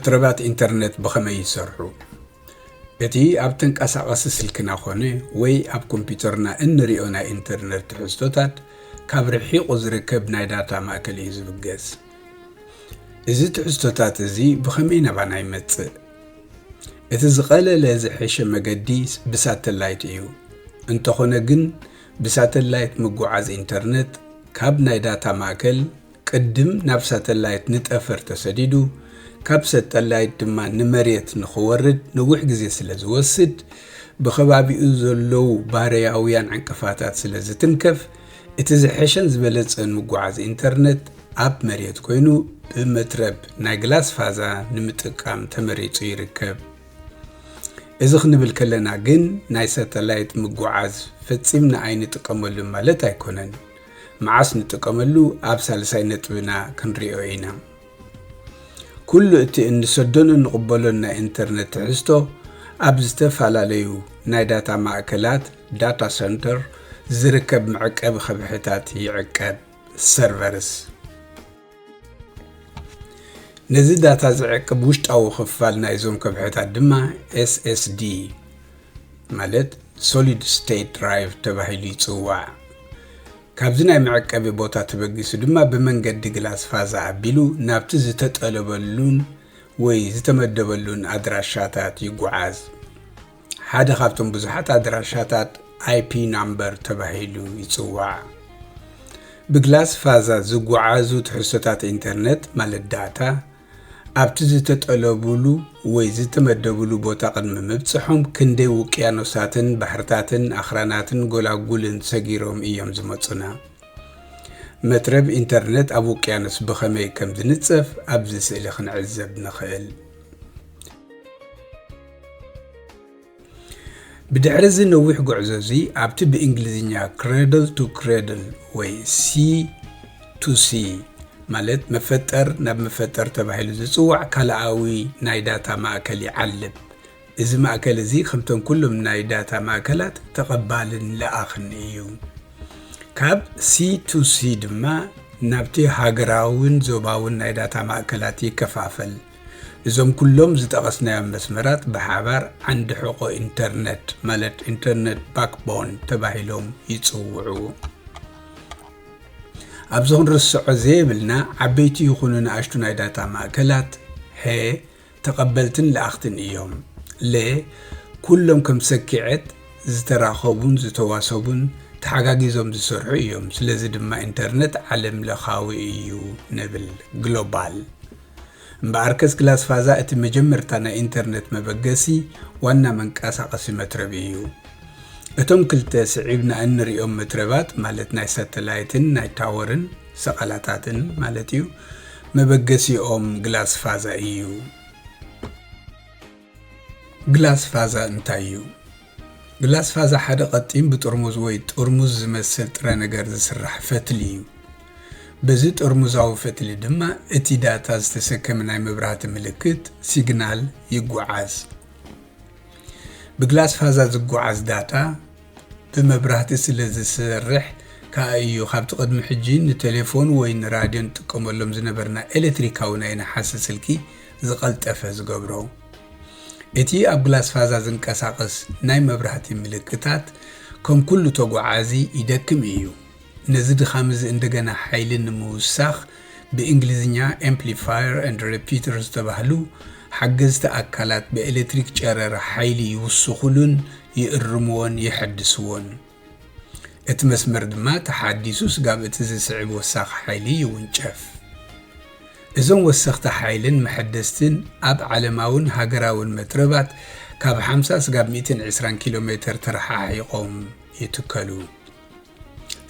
መትረባት ኢንተርነት ብኸመይ ይሰርሑ? እቲ ኣብ ተንቀሳቐሲ ስልክና ኾነ ወይ ኣብ ኮምፒውተርና እንሪኦ ናይ ኢንተርነት ትሕዝቶታት፣ ካብ ርሒቑ ዝርከብ ናይ ዳታ ማእከል እዩ ዝብገስ። እዚ ትሕዝቶታት እዚ ብኸመይ ናባና ይመጽእ? እቲ ዝቐለለ ዝሐሸ መገዲ ብሳተላይት እዩ። እንተኾነ ግን፣ ብሳተላይት ምጉዓዝ ኢንተርነት ካብ ናይ ዳታ ማእከል ቅድም ናብ ሳተላይት ንጠፈር ተሰዲዱ፣ ካብ ሳተላይት ድማ ንመሬት ንኽወርድ ነዊሕ ግዜ ስለ ዝወስድ፣ ብኸባቢኡ ዘለዉ ባህርያውያን ዕንቅፋታት ስለ ዝትንከፍ፣ እቲ ዝሐሸን ዝበለጸን ምጉዓዝ ኢንተርነት ኣብ መሬት ኮይኑ ብመትረብ ናይ ግላስ ፋዛ ንምጥቃም ተመሪጹ ይርከብ። እዚ ክንብል ከለና ግን ናይ ሳተላይት ምጉዓዝ ፈጺምና ኣይንጥቀመሉን ማለት ኣይኮነን። መዓስ ንጥቀመሉ ኣብ ሳልሳይ ነጥብና ክንሪኦ ኢና። ኩሉ እቲ እንሰዶን እንቕበሎን ናይ ኢንተርነት ትሕዝቶ ኣብ ዝተፈላለዩ ናይ ዳታ ማእከላት፣ ዳታ ሰንተር፣ ዝርከብ መዕቀቢ ከብሕታት ይዕቀብ፣ ሰርቨርስ። ነዚ ዳታ ዝዕቅብ ውሽጣዊ ክፋል ናይዞም ከብሕታት ድማ ኤስኤስዲ ማለት ሶሊድ ስቴት ድራይቭ ተባሂሉ ይጽዋዕ። ካብዚ ናይ መዕቀቢ ቦታ ተበጊሱ ድማ ብመንገዲ ግላስ ፋዛ ኣቢሉ ናብቲ ዝተጠለበሉን ወይ ዝተመደበሉን ኣድራሻታት ይጓዓዝ። ሓደ ካብቶም ብዙሓት ኣድራሻታት ኣይፒ ናምበር ተባሂሉ ይጽዋዕ። ብግላስ ፋዛ ዝጓዓዙ ትሕዝቶታት ኢንተርነት ማለት ዳታ ኣብቲ ዝተጠለቡሉ ወይ ዝተመደቡሉ ቦታ ቅድሚ ምብጽሖም ክንደይ ውቅያኖሳትን ባሕርታትን ኣኽራናትን ጎላጉልን ሰጊሮም እዮም ዝመጹና። መትረብ ኢንተርነት ኣብ ውቅያኖስ ብኸመይ ከም ዝንጸፍ ኣብዚ ስእሊ ክንዕዘብ ንኽእል። ብድሕሪ እዚ ነዊሕ ጉዕዞ እዚ ኣብቲ ብእንግሊዝኛ ክሬድል ቱ ክሬድል ወይ ሲ ቱ ሲ ማለት መፈጠር ናብ መፈጠር ተባሂሉ ዝጽዋዕ ካልኣዊ ናይ ዳታ ማእከል ይዓልብ። እዚ ማእከል እዚ ከምቶም ኩሎም ናይ ዳታ ማእከላት ተቐባልን ለኣኽን እዩ። ካብ ሲ ቱ ሲ ድማ ናብቲ ሃገራውን ዞባውን ናይ ዳታ ማእከላት ይከፋፈል። እዞም ኩሎም ዝጠቐስናዮም መስመራት ብሓባር ዓንዲ ሕቖ ኢንተርነት ማለት ኢንተርነት ባክቦን ተባሂሎም ይጽውዑ። ኣብዚ ክንርስዖ ዘየብልና ዓበይቲ ይኹኑ ንኣሽቱ ናይ ዳታ ማእከላት ሀ ተቐበልትን ለኣኽትን እዮም። ለ ኩሎም ከም ሰኪዐት ዝተራኸቡን ዝተዋሰቡን ተሓጋጊዞም ዝሰርሑ እዮም። ስለዚ ድማ ኢንተርነት ዓለም ለኻዊ እዩ ንብል፣ ግሎባል። እምበኣርከስ ግላስ ፋዛ እቲ መጀመርታ ናይ ኢንተርነት መበገሲ ዋና መንቀሳቐሲ መትረብ እዩ። እቶም ክልተ ስዒብና እንሪኦም መትረባት ማለት ናይ ሳተላይትን ናይ ታወርን ሰቐላታትን ማለት እዩ፣ መበገሲኦም ግላስ ፋዛ እዩ። ግላስ ፋዛ እንታይ እዩ? ግላስ ፋዛ ሓደ ቀጢን ብጥርሙዝ ወይ ጥርሙዝ ዝመስል ጥረ ነገር ዝስራሕ ፈትሊ እዩ። በዚ ጥርሙዛዊ ፈትሊ ድማ እቲ ዳታ ዝተሰከመ ናይ መብራህቲ ምልክት፣ ሲግናል፣ ይጓዓዝ። ብግላስ ፋዛ ዝጓዓዝ ዳታ ብመብራህቲ ስለ ዝሰርሕ ከኣ እዩ ካብቲ ቅድሚ ሕጂ ንቴሌፎን ወይ ንራድዮ ንጥቀመሎም ዝነበርና ኤሌክትሪካዊ ናይ ነሓሰ ስልኪ ዝቐልጠፈ ዝገብሮ። እቲ ኣብ ግላስ ፋዛ ዝንቀሳቐስ ናይ መብራህቲ ምልክታት ከም ኩሉ ተጓዓዚ ይደክም እዩ። ነዚ ድኻም እዚ እንደገና ሓይሊ ንምውሳኽ ብእንግሊዝኛ amplifier and repeater ዝተባህሉ ሓገዝቲ ኣካላት ብኤሌክትሪክ ጨረር ሓይሊ ይውስኹሉን ይእርምዎን የሐድስዎን። እቲ መስመር ድማ ተሓዲሱ ስጋብ እቲ ዝስዕብ ወሳኺ ሓይሊ ይውንጨፍ። እዞም ወሰኽቲ ሓይልን መሐደስትን ኣብ ዓለማውን ሃገራውን መትረባት ካብ ሓምሳ ስጋብ ሚእትን ዕስራን ኪሎ ሜተር ተረሓሒቖም ይትከሉ።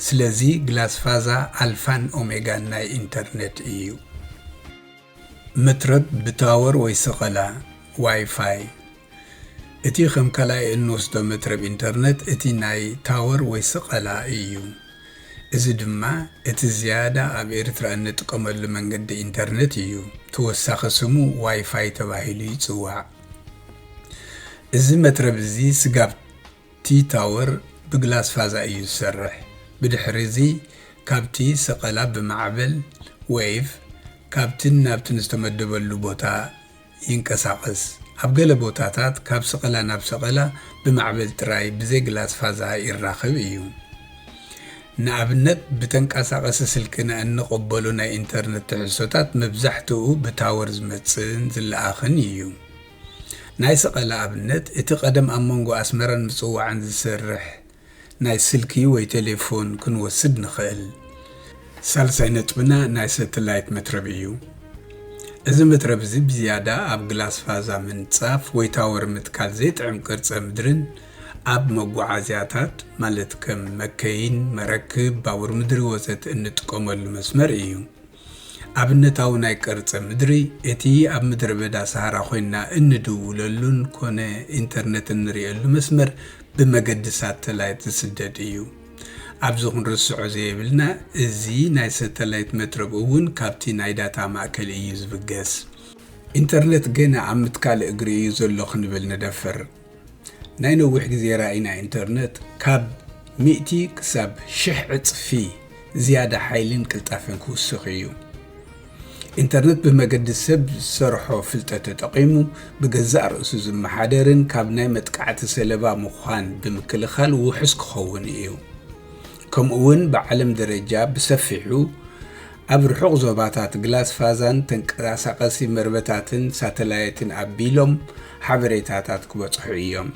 ስለዚ ግላስ ፋዛ ኣልፋን ኦሜጋን ናይ ኢንተርነት እዩ። መትረብ ብታወር ወይ ሰቐላ፣ ዋይፋይ። እቲ ከም ካልኣይ እንወስዶ መትረብ ኢንተርነት እቲ ናይ ታወር ወይ ሰቐላ እዩ። እዚ ድማ እቲ ዝያዳ ኣብ ኤርትራ እንጥቀመሉ መንገዲ ኢንተርነት እዩ። ተወሳኺ ስሙ ዋይፋይ ተባሂሉ ይጽዋዕ። እዚ መትረብ እዚ ስጋብ ቲ ታወር ብግላስ ፋዛ እዩ ዝሰርሕ። ብድሕሪ እዚ ካብቲ ሰቐላ ብማዕበል፣ ዌቭ፣ ካብትን ናብትን ዝተመደበሉ ቦታ ይንቀሳቐስ። ኣብ ገለ ቦታታት ካብ ሰቐላ ናብ ሰቐላ ብማዕበል ጥራይ ብዘይ ግላስ ፋዛ ይራኸብ እዩ። ንኣብነት፣ ብተንቀሳቐሲ ስልክና እንቕበሎ ናይ ኢንተርነት ትሕዝቶታት መብዛሕትኡ ብታወር ዝመጽእን ዝለኣኽን እዩ። ናይ ሰቐላ ኣብነት፣ እቲ ቀደም ኣብ መንጎ ኣስመራን ምጽዋዕን ዝሰርሕ ናይ ስልኪ ወይ ቴሌፎን ክንወስድ ንኽእል። ሳልሳይ ነጥብና ናይ ሳተላይት መትረብ እዩ። እዚ መትረብ እዚ ብዝያዳ ኣብ ግላስ ፋዛ ምንጻፍ ወይ ታወር ምትካል ዘይጥዕም ቅርጸ ምድርን ኣብ መጓዓዝያታት፣ ማለት ከም መከይን፣ መረክብ፣ ባቡር ምድሪ ወዘተ እንጥቀመሉ መስመር እዩ። ኣብነታዊ ናይ ቅርጸ ምድሪ፣ እቲ ኣብ ምድረ በዳ ሰሃራ ኮይንና እንደውለሉን ኮነ ኢንተርነት እንርእየሉ መስመር ብመገዲ ሳተላይት ዝስደድ እዩ። ኣብዚ ክንርስዖ ዘየብልና፣ እዚ ናይ ሳተላይት መትረብ እውን ካብቲ ናይ ዳታ ማእከል እዩ ዝብገስ። ኢንተርነት ገና ኣብ ምትካል እግሪ እዩ ዘሎ ክንብል ንደፍር። ናይ ነዊሕ ግዜ ራእይ ናይ ኢንተርነት ካብ ሚእቲ ክሳብ ሽሕ ዕጽፊ ዝያዳ ሓይልን ቅልጣፈን ክውስኽ እዩ። ኢንተርነት ብመገዲ ሰብ ዝሰርሖ ፍልጠት ተጠቒሙ ብገዛእ ርእሱ ዝመሓደርን ካብ ናይ መጥቃዕቲ ሰለባ ምዃን ብምክልኻል ውሑስ ክኸውን እዩ። ከምኡውን ብዓለም ደረጃ ብሰፊሑ ኣብ ርሑቕ ዞባታት ግላስ ፋዛን ተንቀሳቐሲ መርበታትን ሳተላይትን ኣቢሎም ሓበሬታታት ክበጽሑ እዮም።